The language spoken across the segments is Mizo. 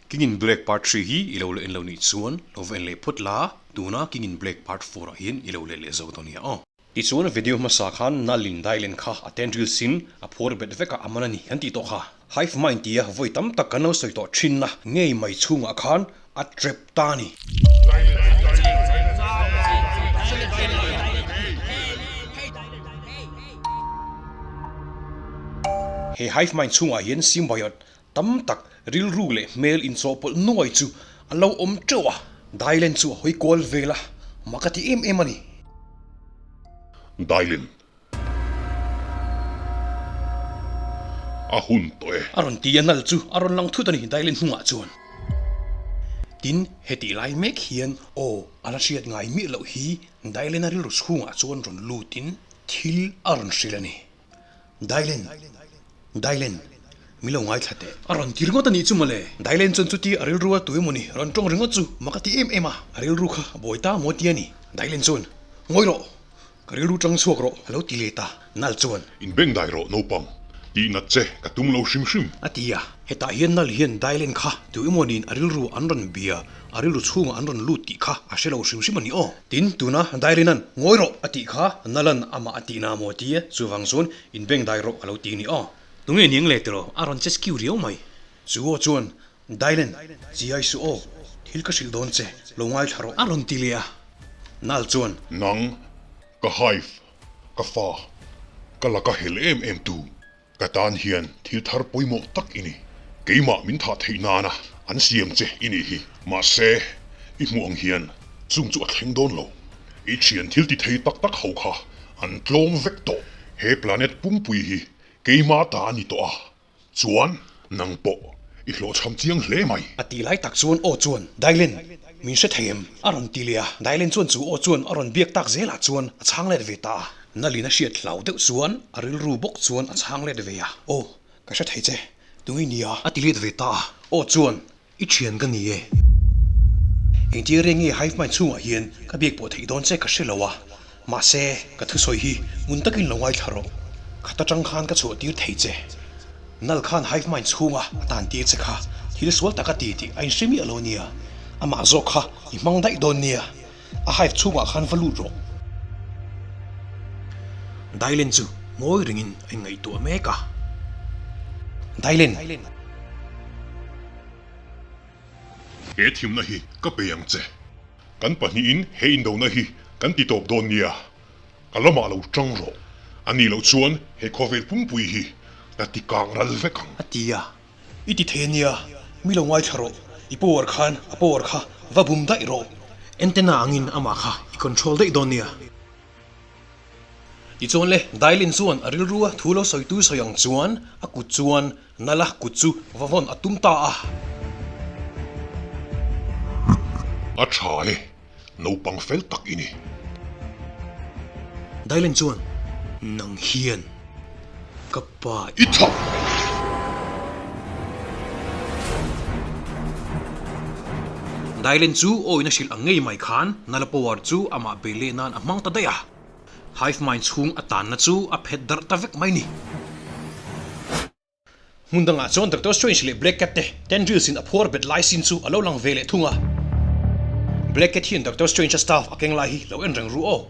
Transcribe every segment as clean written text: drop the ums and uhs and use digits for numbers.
King in Black Part Three hi i lo leh en lo nih chuan lo va en leh phawt la, tuna King in Black Part Four ah hian i lo leh leh zo dawn nia aw. Tichuan video hmasa khan Nalin Dailen kha a tendrils in a phuar bet vek a a man a ni kan tih tawh kha. Hive mind tia vawi tam tak kan lo sawi tawh thinna ngei mai chhungah khan a trap ta a ni. He hive mind chhungah hian symbiote tam tak rilru leh hmel inchawhpawlh nuai chu an lo awm teuh a, Dailen chu a hawi kual vel a, mak a ti em em a ni. Dailen, a hun tawh e. A rawn ti a, nal chu a rawn lang thut a ni Dailen hnungah chuan. Tin, hetih lai mek hian aw a la hriat ngai miah loh hi Dailena rilru chhungah chuan rawn lutin thil a rawn hrilh a ni. Dailen, Dailen, mi lo ngaithla teh. A rawn ti ringawt a nih chu mawle. Dailen chuan chuti a rilru a tu emaw ni rawn tawng ringawt chu mak a ti em em a, a rilru kha a buai ta maw ti a ni. Dailen chuan, Ngawi rawh, ka rilru tang chhuak rawh a lo ti let a, Nal chuan. Inbeng dai rawh naupang, tih nat che ka tum lo hrim hrim. A ti a, hetah hian Nal hian Dailen kha tu emaw niin a rilru an rawn bia, a rilru chhungah an rawn lut tih kha a hre lo hrim hrim a ni aw. Tin, tuna Dailena'n ngawi rawh a tih kha Nalan amah a tihna maw tia, chuvang chuan inbeng dai rawh a lo ti ni aw. Tunge niang le tiraw a rawn che skiu riau mai. Chu aw chuan, Dailen, chiai suh aw, thil ka hrilh dawn che, lo ngaithla rawh a rawn ti leh a. Nal chuan. Nang, ka hive, ka fa, ka laka hel em em tu. Ka tan hian thil thar pawimawh tak i ni. Keimah min thah theih nana an siam che i nih hi. Mahse, i hmuh ang hian chung chu a thleng dawn lo. I thian thil ti thei tak tak ho kha an tlawm vek tawh. He planet pumpui hi keimah ta a ni tawh a, chuan nang pawh i hlawhchham chiang hle mai. A ti lai tak chuan aw chuan, Dailen, min hre thei em? A rawn ti leh a. Dailen chuan chu aw chuan a rawn biak tak zelah chuan a chhang let ve ta a. Nalin a hriat hlau deuh chuan a rilru bawk chuan a chhang let ve a. Aw, ka hre thei che, tunge nia? A ti let ve ta a. Aw chuan, I thian ka ni e. Engtia reng nge Hive Mind chhungah hian ka biak pawh theih dawn che ka hre lo a. Mahse, ka thusawi hi ngun takin lo ngaithla rawh. Khat atang khan ka chhuah tir thei che. Nal khan Hive Mind chhunga a tan tir che kha thil sual tak a ti tih a inhre miah lo nia. Amah zawk kha i hmang daih dawn nia. A hive chhungah khan va lut rawh. Dailen chu ngawi rengin a inngaihtuah mek a. Dailen! He thimna hi ka pe ang che. Kan pahnihin he indona hi kan ti tawp dawn nia. Ka lamah lo tang rawh. A nih loh chuan he khawvel pumpui hi ka ti kang ral vek ang. A ti a. I ti thei ania, mi lo ngaithla rawh, i power khan a power kha va bum daih rawh. Antenna angin amah kha i control daih dawn nia. Tichuan le, Dailin chuan a rilrua thu lo sawitu sawi ang chuan a kut chuan Nala kut chu va vawn a tum ta a. A tha e, naupang fel tak i ni. Dailin chuan, Nang hian ka pa i tha! Dailin chu awina hrilh ang ngei mai khan Nala power chu amah bei leh nan a hmang ta daih a. Hive mind chhung a tanna chu a phet darh ta vek mai ni. Hmun dangah chuan Doctor Strange leh Black Cat te tendrils in a phuar bet lai sin chu a lo lang ve leh thung a. Black Cat hian Doctor Strange a staff a keng lai hi lo en reng ru aw.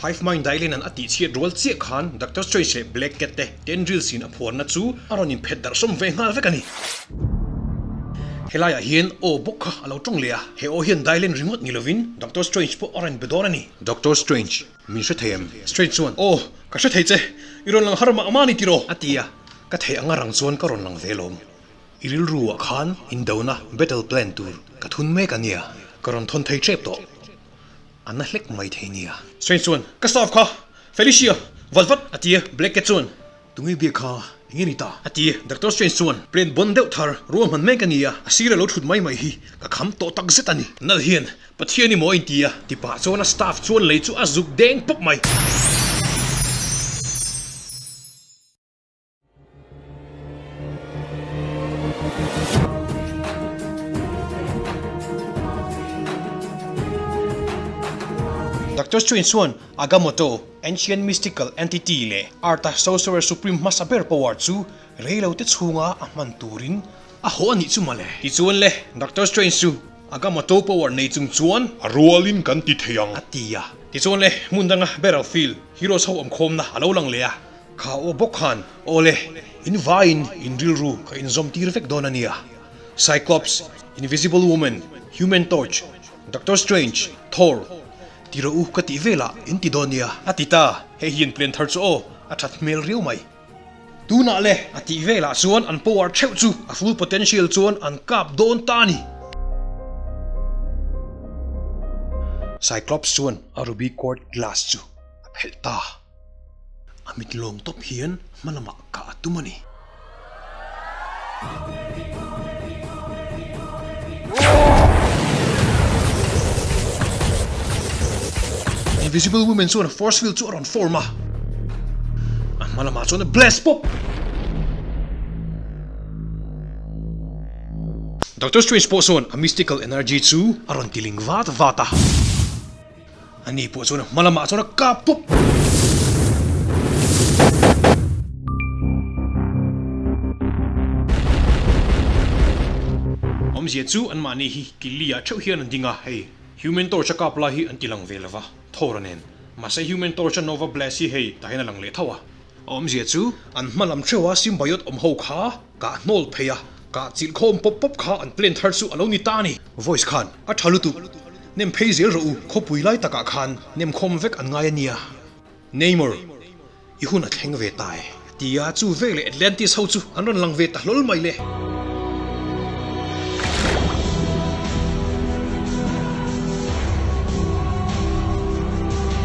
Hive Mind Dailin-a'n a tih chhiat rual chiah khan Doctor Strange leh Black Cat te tendrils in a phuarna chu a rawn inphet darh sawm ve nghal vek a ni. Helaiah hian aw bawk kha a lo tawng leh a, he aw hian Dailin ringawt ni lovin Doctor Strange pawh a rawn be dawn a ni. Doctor Strange, Min hre thei em? Strange chuan, Aw, ka hre thei che, i rawn lang har mah mah ni tiraw? A ti a, ka theih anga rang chuan ka rawn lang ve lawm. I rilru ah khan indona battle plan tur ka thun mek a nia, ka rawn thawn thei tep tawh. A na hlek mai thei nia. Strange chuan, Ka staff kha, Felicia, vat vat! A ti a, Black Cat chuan, Tunge biak kha eng nge ni ta? A ti. Doctor Strange chuan, Plan bon deuh thar ruahman mek a ni a, a sir a lo thut mai mai hi ka kham tawh tak zet a ni. Nal hian Pathian i maw a inti a, ti pah chuan a staff chuan lei chu a zuk deng pawp mai. Doctor Strange chuan Agamotto, Ancient Mystical Entity leh Earth-a Sorcerer Supreme hmasa ber power chu reilote chhunga a hman turin A haw a nih chu mawle. Tichuan le, Doctor Strange chu Agamotto power nei chung chuan. A rualin kan ti thei ang. A ti a. Tichuan le, hmun danga Battlefield heroes ho awmkhawmna a lo lang leh a. Kha aw bawk khan, Aw le, in vaiin in rilru ka inzawm tir vek dawn a nia. Cyclops, Invisible Woman, Human Torch, Doctor Strange, Thor, ti rawh u ka tih velah in ti dawn nia. A ti ta, hei hian plan thar chu aw, a that hmel riau mai. Tunah le, a tih velah chuan an power theuh chu a full potential chuan an kap dawn ta a ni. Cyclops chuan a ruby court glass chu a phelh ta. A mit lawng tawp hian hma lamah kah a tum a ni. Invisible Woman chuan force field chu a rawn form a, a hma lamah chuan a blast pawp. Doctor Strange pawh sawn a mystical energy chu a rawn tiling vat vat a. Ani pawh chuan a hma lamah chuan a kap pawp. Awmzia chu anmahni hi Killi ah theuh hian an ding a, hei Human Torch a kap lai hi an ti lang ve lova, Thor a nen. Mahse Human Torch a Nova Blast hi hei tah hian a lang leh tho a. Awmzia chu an hma lam theuha symbiote awm ho kha Kah hnawl phei a, kah chilh khawm pawp pawp kha an plan thar chu a lo ni ta a ni. Voice khan, A tha lutuk, nem phei zel rawh u, khawpui lai takah khan nem khawm vek an ngai a nia. Neymar, i hun a thleng ve ta e. Tia chu vek leh Atlantis ho chu an rawn lang ve ta hlawl mai le.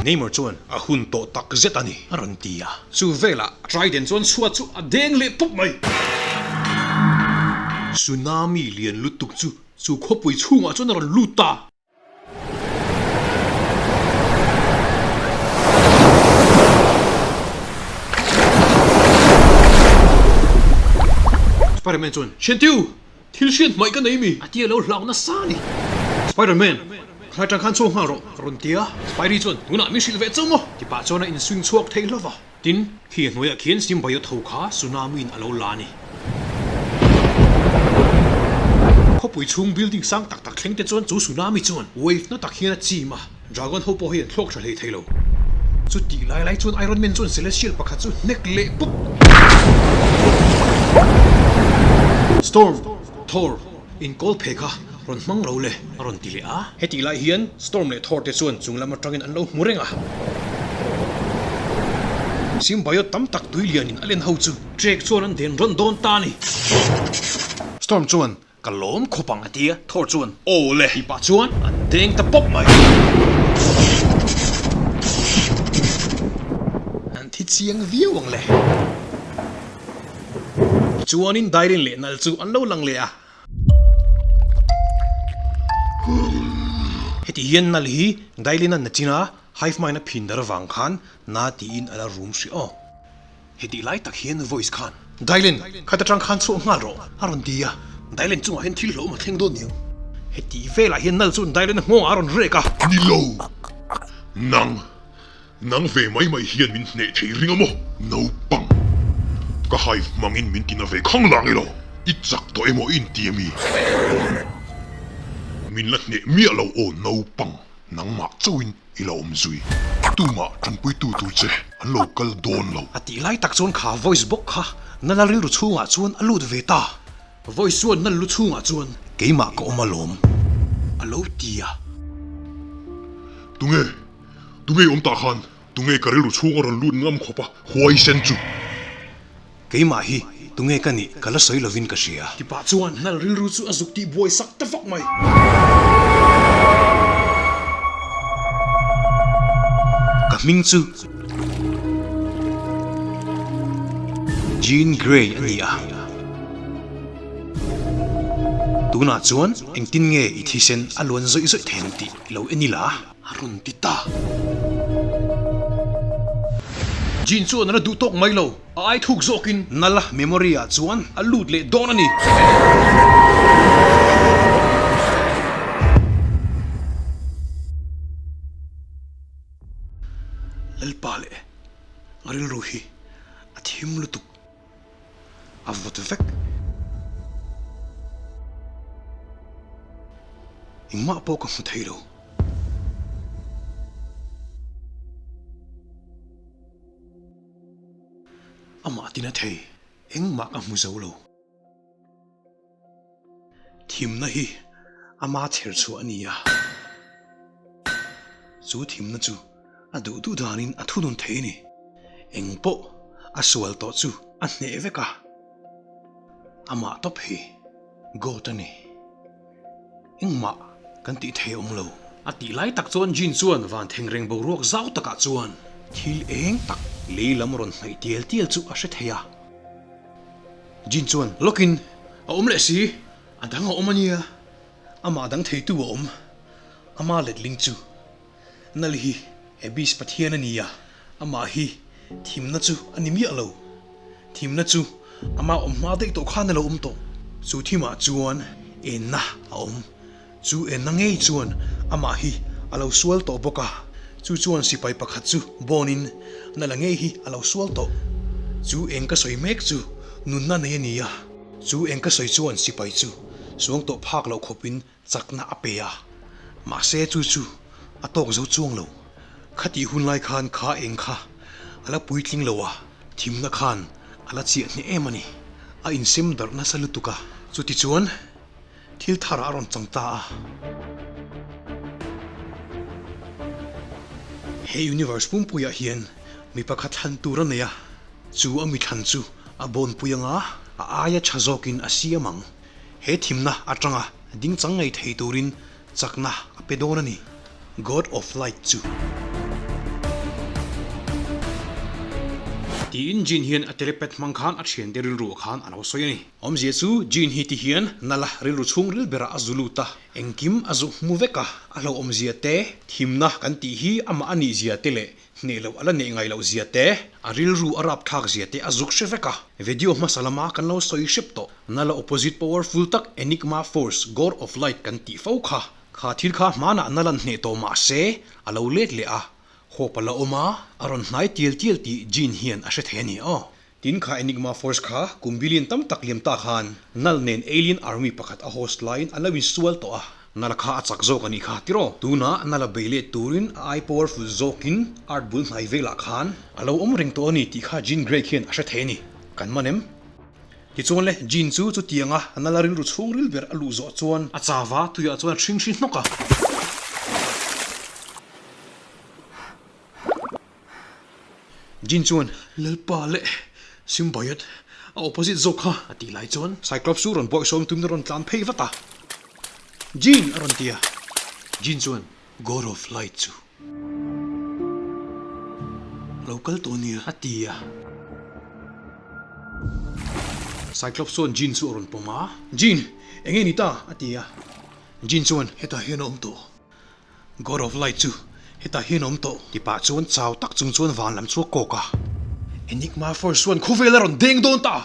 Neymar chuan, A hun tawh tak zet a ni, a rawn ti a. Chu velah Trident chuan chhuat chu a deng leh pawp mai. Tsunami lian lutuk chu chu khawpui chhungah chuan a rawn lut ta. Spiderman chuan, Shentiu! Thil hriat hmaih ka nei mi? A tia lo hlauh nasa a ni. Spiderman, Khlai tang khan chhuak nghal rawh, a rawn ti a. Spidey chuan, Tunah min hrilh ve chauh maw? Ti pah chuan a inswing chhuak thei hlauh a. Tin, khi a hnuaiah khian symbiote ho kha tsunami-in a lo la a ni. Khawpui chhung building sang tak tak thleng te chuan chu tsunami chuan wave na tak hian a chim a, dragon ho pawh hi an thlawk tha hlei thei lo. Chutih lai lai chuan Iron Man chuan Celestial pakhat chu hnek leh pawp. Storm, Thor, in kawl phe kha rawn hmang lo le, a rawn ti leh a. Hetih lai hian Storm leh Thor te chuan chung lam atangin an lo hmu reng a. Symbiote tam tak tui lianin a len ho chu trek chuan an den rawn dawn ta a ni. Storm chuan Ka lawm khawp ang a ti a, Thor chuan aw le tih pah chuan an deng ta pawp mai. An thi chiang viau ang le. Tichuanin Dairin leh Nal chu an lo lang leh a. Heti hian Nal hi Dailin-a na chin a, Hive Mind a phin dar avang khan na tiin a la rum hrih aw. Hetih lai tak hian voice khan, Dylan, khat atang khan chhuak nghal rawh, a rawn ti a. Dylan chungah hian thil hlauhawm a thleng dawn niang. Hetih velah hian nal chuan Dylan a nghawngah a rawn rek a. Ni lo, nang, nang ve mai mai hian min hneh thei ring a maw? Naupang, ka hive hmangin min tina ve khang lang elaw? I chak tawh emaw i inti ami? Min la hneh miah lo aw naupang, nangmah chauhin. I lo awm zui. Tumah tanpuitu tur che an lo kal dawn lo. A tih lai tak chuan kha voice bawk kha Nala rilru chhungah chuan a lut ve ta. Voice chuan Nal lu chhungah chuan. Keimah ka awm alawm a lo ti a. Tunge? Tunge i awm tah khan? Tunge ka rilru chhung a rawn lut ngam khawp a huaisen chu? Keimah hi tunge ka nih ka la sawi lovin ka hria. Ti pah chuan hnal rilru chu a zuk tih buai sak ta vak mai. Ka hming chu Jean Grey a ni a. Tunah chuan engtin nge i thisen a luan zawih zawih thei ang tih i lo en ila. A rawn ti ta. Jean chuan a la duh tawk mai lo, a ai thuk zawkin Nala memory ah chuan a lut leh dawn a ni. Lalpa leh a rilru hi a thim lutuk. A vawt vek. Engmah pawh ka hmu thei lo. Amah tina thei, engmah ka hmu zo lo. Thimna hi ama chher chhuah a ni a, chu thimna chu a duh duh danin a thunun thei a ni. Eng pawh a sual tawh chu a hneh vek a, amah tawp hi God a ni. Engmah kan tih thei awm lo. A tih lai tak chuan Jean chuan van thengreng boruak zau takah chuan thil eng tak lei lam rawn hnaih tial tial chu a hre thei a. Jean chuan, Lawkin a awm leh si, a dang a awm a nia, amah dang theitu a awm, ama letling chu Nal hi Abyss Pathian a ni a, amah hi thimna chu a ni miah lo. Thimna chu amah awm hma daih tawh khan a lo awm tawh. Chu thimah chuan enna a awm. Chu enna ngei chuan amah hi a lo sual tawh bawk a, chu chuan sipai pakhat chu bawnin Nala ngei hi a lo sual tawh. Chu eng ka sawi mek chu nunna nei a ni a, chu eng ka sawi chuan sipai chu suang tawh phak loh khawpin Chakna a pe a, mahse chu chu a tawk zo chuang lo. Khatih hun lai khan kha eng kha a la puitling lo a, thimna khan a la chiah hneh em a ni. A insem darh nasa lutuk a, chutichuan thil tharah a rawn chang ta a. He universe pumpuiah hian mi pakhat thlan tur a nei a, chu a mi thlan chu a bawnpui anga a aia tha zawkin a siam ang. He thimna atanga dingchang ngei thei turin chakna a pe dawn a ni, God of Light chu. Tiin Jean hian a telepath hmang khan a thiante rilru ah khan a lo sawi a ni. Awmzia chu Jean hi ti hian nala rilru chhung ril berah a zu lut a, engkim a zu hmu vek a, a hlauhawmzia te, thimna kan tih hi amah a nihzia te leh Hneh loh a la neih ngai loh zia te, a rilru a rapthlak zia te a zuk hre vek a. Video hmasa lama kan lo sawi hrep tawh. Nala opposite powerful tak Enigma Force, God of Light kan tih fo kha. Kha thil kha hmanah Nalan hneh tawh mah se, a lo let leh a. Hope a la awm a, a rawn hnai tial tial tih Jean hian a hre thei a ni aw. Tin kha Enigma Force kha kum billion tam tak liam ta khan Null nen Alien Army pakhat a host laiin an lo insual tawh a. Null kha a chak zawk a nih kha tiraw? Tunah Null a bei let turin a ai powerful zawkin Earth bul hnai velah khan a lo awm reng tawh a ni tih kha Jean Grey khian a hre thei a ni. Kan man em? Tichuan le, Jean chu chutianga Null a rilru chhungril ber a luh zawh chuan a chava tuiah chuan a hring hri hnawk a. Jean chuan Lalpa leh Symbiote a opposite zawk kha a tih lai chuan Cyclops chu rawn bawihsawm tum in a rawn tlan phei vat a. Jean a rawn ti a. Jean chuan God of Light chu a lo kal tawh nia a ti a. Cyclops chuan Jean chu a rawn pawm a. Jean, enge ni ta? a ti a. Jean chuan hetah hian a awm tawh. God of Light chu hetah hian a awm tawh. Ti pah chuan chau tak chung chuan van lam chu a kawk a. Enigma Force chuan khawvel a rawn deng dawn ta!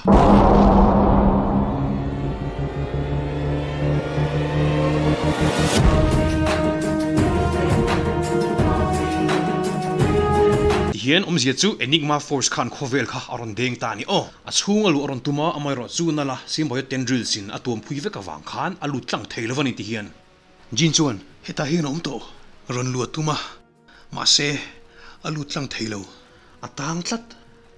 Tihian awmzia chu Enigma Force khan khawvel kha a rawn deng ta a ni aw. A chhung a luh a rawn tum a, amaherawhchu nala Symbiote Tendrils in a tuamphui vek avang khan a lut tlang thei lo a ni tihian. Jean chuan, Hetah hian a awm tawh, rawn luah tum a, mahse, a lut tlang thei lo, a tang tlat,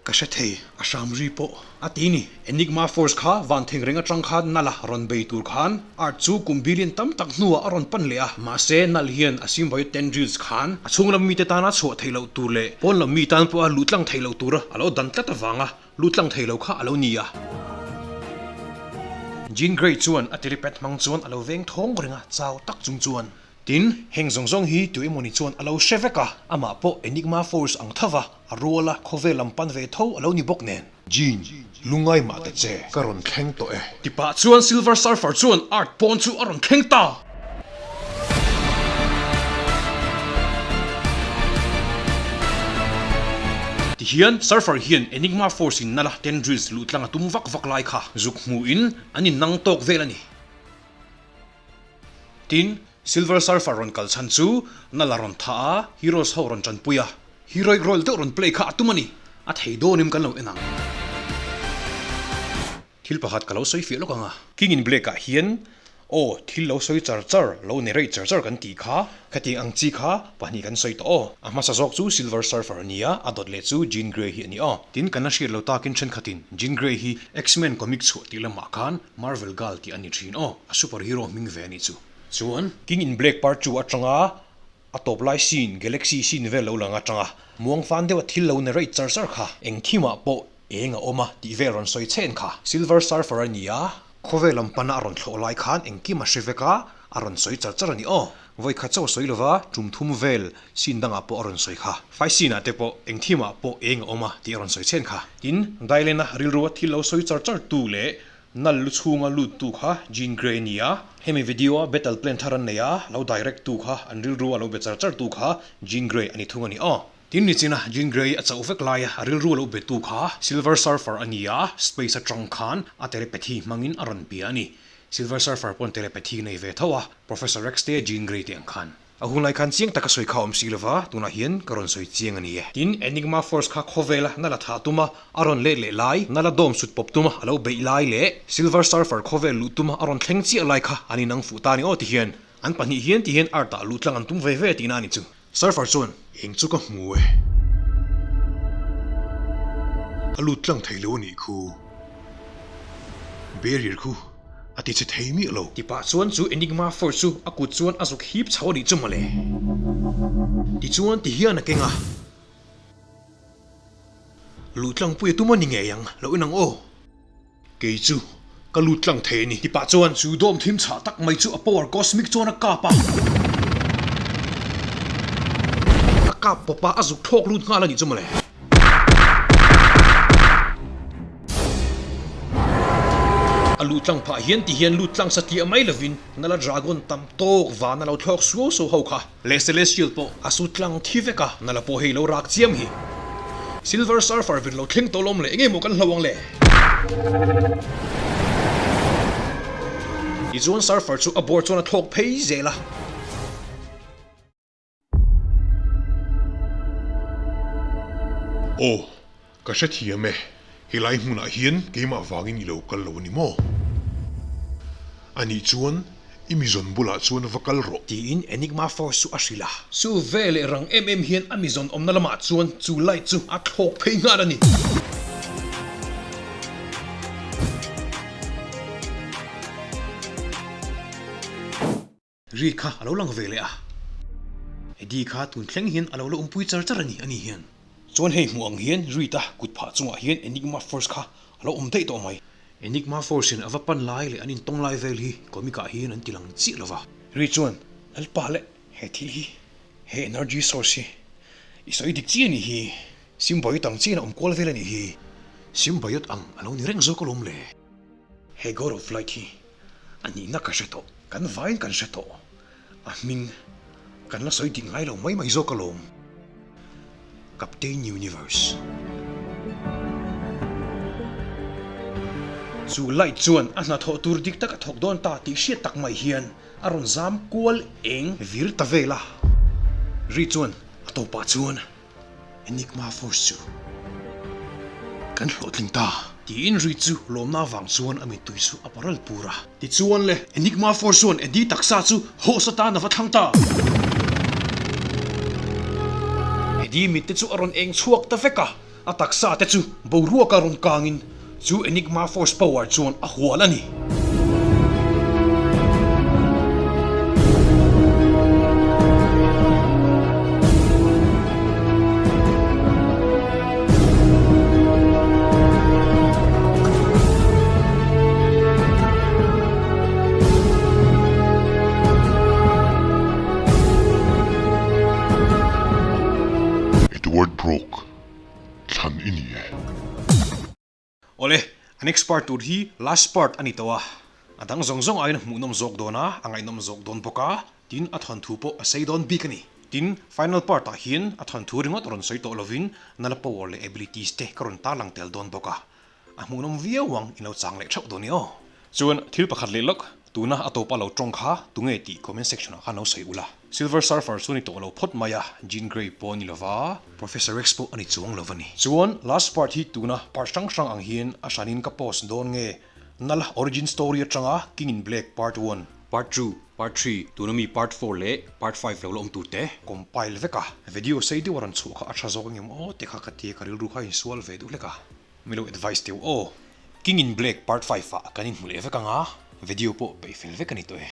ka hre thei, a hram ri pawh a ti ni. Enigma Force kha van theng reng atang khan Nala rawn bei tur khan Earth chu kum billion tam tak hnuah a rawn pan leh a, mahse, Nal hian a symbiote tendrils khan a chhung lam mite tana chhuah theih loh tur leh pawn lam mi tan pawha luh tlang theih loh tura a lo dan tlat avanga Lu tlang thei lo kha a lo ni a. Jean Grey chuan a telepath hmang chuan a lo veng thawng reng a, chau tak chung chuan. Tin, heng zawng zawng hi tu emawni chuan a lo hre vek a, amah pawh Enigma Force ang tho va, a rual a, khawvel lam pan ve tho a lo ni bawk nen. Jean, lungai mah ta che, ka rawn thleng tawh e. Ti pah chuan Silver Surfer chuan Earth pawn chu a rawn thleng ta. Tihian Surfer hian Enigma Force in nala tendrils luh tlang a tum vak vak lai kha zuk hmuhin an in nang tawk vel a ni. Tin, Silver Surfer rawn kal chhan chu nala rawn thah a, Heroes ho rawn tanpui a, Heroic role deuh rawn play kha a tum a ni. A thei dawnin kan lo en ang. Thil pakhat ka lo sawi fiah lawk ang a. King in Black ah hian. Aw, thil lo sawi char char, lo narrate char char kan tih kha, khatiang ang chi kha pahnih kan sawi tawh aw. A hmasa zawk chu Silver Surfer a ni a, a dawt leh chu Jean Grey hi a ni aw. Tin, kan la hriat lo takin thenkhatin Jean Grey hi X-Men comic chhuah tih lamah khan Marvel Girl tih a ni thin aw, a superhero hming ve a nih chu. Chuan, King in Black Part 2 atanga a tawp lai scene, galaxy scene vel lo lang atanga muang fan deuha thil lo narrate char char kha eng thimah pawh eng a awm a tih vel rawn sawi chhen kha. Silver Surfer a ni a, khawvel lam pana a rawn thlawh lai khan engkim a hre vek a, a rawn sawi char char a ni aw. Vawi khat chauh a sawi lova, tum thum vel scene dangah pawh a rawn sawi kha. Fight scene ah te pawh eng thimah pawh eng a awm a tih a rawn sawi chhen kha. Tin, Dailena rilrua thil lo sawi char char tu leh Nal lu chhunga lut tu kha Jean Grey a ni a, hemi video a battle plan thar an nei a, lo direct tu kha an rilru a lo be char char tu kha Jean Grey a ni thung a ni aw. Tin nichina Jean Grey a chauh vek laia a rilru a lo be tu kha Silver Surfer a ni a, space atang khan a telepathy hmangin a rawn bia a ni. Silver Surfer pawn telepathy nei ve tho a, Professor X te Jean Grey te ang khan. A hunlai khan chiang taka sawi kha a awm si lova, tunah hian ka rawn sawi chiang a ni e. Tin, Enigma Force kha khawvela nala thah tuma a rawn let leh lai, nala dawm sut pawp tuma a lo beih lai leh Silver Surfer khawvel luh tuma a rawn thleng chiah lai kha an inang fuh ta a ni aw ti hian an pahnih hian ti hian Earth ah luh tlang an tum ve ve tihna a ni chu. Surfer chuan, Eng chu ka hmu e. A lut tlang thei lo a nih khu. Barrier khu a ti che thei miah lo. Ti pah chuan chu Enigma Force chu a kut chuan a zuk hip chho a nih chu mawle. Tichuan ti hian a keng a. Luh tlangpui a tum a ni ngei ang, lo inang aw. Kei chu ka lut tlang thei a ni. Ti pah chuan chu dawm thim chhah tak mai chu a power cosmic chuan a kap a. A kap pawp a, a zuk thlawk lut nghal a nih chu mawle. A luh tlang phah hian ti hian lut tlang satliah mai lovin Nala Dragon tam tawk van a lo thlawk suau suau ho kha leh Celestial pawh a su tlang thi vek a, Nala pawh hei lo rak chiam hi. Silver Surfer vir lo thleng tawh lawm le, enge maw kan hlo ang le? Tichuan Surfer chu a board chuan a thlawk phei zel a. Aw, ka hrethiam e. Helai hmunah hian keimah vangin i lo kal lo a ni maw? Anih chuan i mizawn bulah chuan va kal rawh. Tiin Enigma Force chu a hrilh a. Chu ve leh rang em em hian a mizawn awmna lamah chuan chu light chu a thlawk phei nghal a ni. Ri kha a lo lang ve leh a. Eddie kha tun thleng hian a lo la awmpui char char a ni, ani hian. Chuan hei hmuh ang hian Reed-a kut phah chungah hian Enigma Force kha a lo awm daih tawh mai. Enigma Force in a va pan lai leh an intawng lai vel hi comic ah hian an ti lang chiah lo va. Reed chuan, Lalpa leh he thil hi, he energy source hi i sawi dik chiah a nih hi. Symbiote ang chiahin a awm kual vel a nih hi. Symbiote ang a lo ni reng zawk alawm le. He God of Light hi A nihna ka hre tawh, kan vaiin kan hre tawh. A hming kan la sawi dik ngai lo mai mai zawk alawm. Captain Universe. Chu light chuan a hnathawh tur dik tak a thawk dawn ta tih hriat tak mai hian a rawn zam kual eng vir ta vel a. Ri chuan a tawpah chuan. Enigma Force chu kan hlawhtling ta. Tiin Reed chu lawmna avang chuan a mittui chu a paral pur a. Tichuan le, Enigma Force chuan Eddie taksa chu host atan a va thlang ta. Eddie mitte chu a rawn eng chhuak ta vek a, a taksa te chu boruaka rawn kangin chu Enigma Force power chuan a hual a ni. Edward Brock, thlan i ni e. Awle, a next part tur hi last part a ni tawh a, a dang zawng zawng aiin a hmuhnawm zawk dawn a, a ngaihnawm zawk dawn bawk a, tin a thawnthu pawh a sei dawn bik a ni. Tin, final part ah hian a thawnthu ringawt rawn sawi tawh lovin nala power leh abilities te ka rawn tarlang tel dawn bawk a, A hmuhnawm viau ang, in lo chang leh theuh dawn ni aw. Chuan thil pakhat leh lawk, tuna a tawpa lo tawng kha tunge tih comment section ah khan lo sawi ula. Silver Surfer chu ni tawh lo phawt mai a, Jean Grey pawh a ni lova, Professor X pawh a ni chuang lo a ni. Chuan last part hi tuna part hrang hrang ang hian a hranin ka post dawn nge, Nala origin story atanga King in Black part one. Part 2, Part 3, tuna mi Part 4 leh Part 5 lo la awm tur te. Compile vek a, video sei deuh a rawn chhuah kha a tha zawk engem aw te kha ka tia ka rilru kha a insual ve duh hlek a. Mi lo advice teu aw. King in Black Part 5 ah kan inhmu leh vek ang a, video pawh peih fel vek a ni tawh e.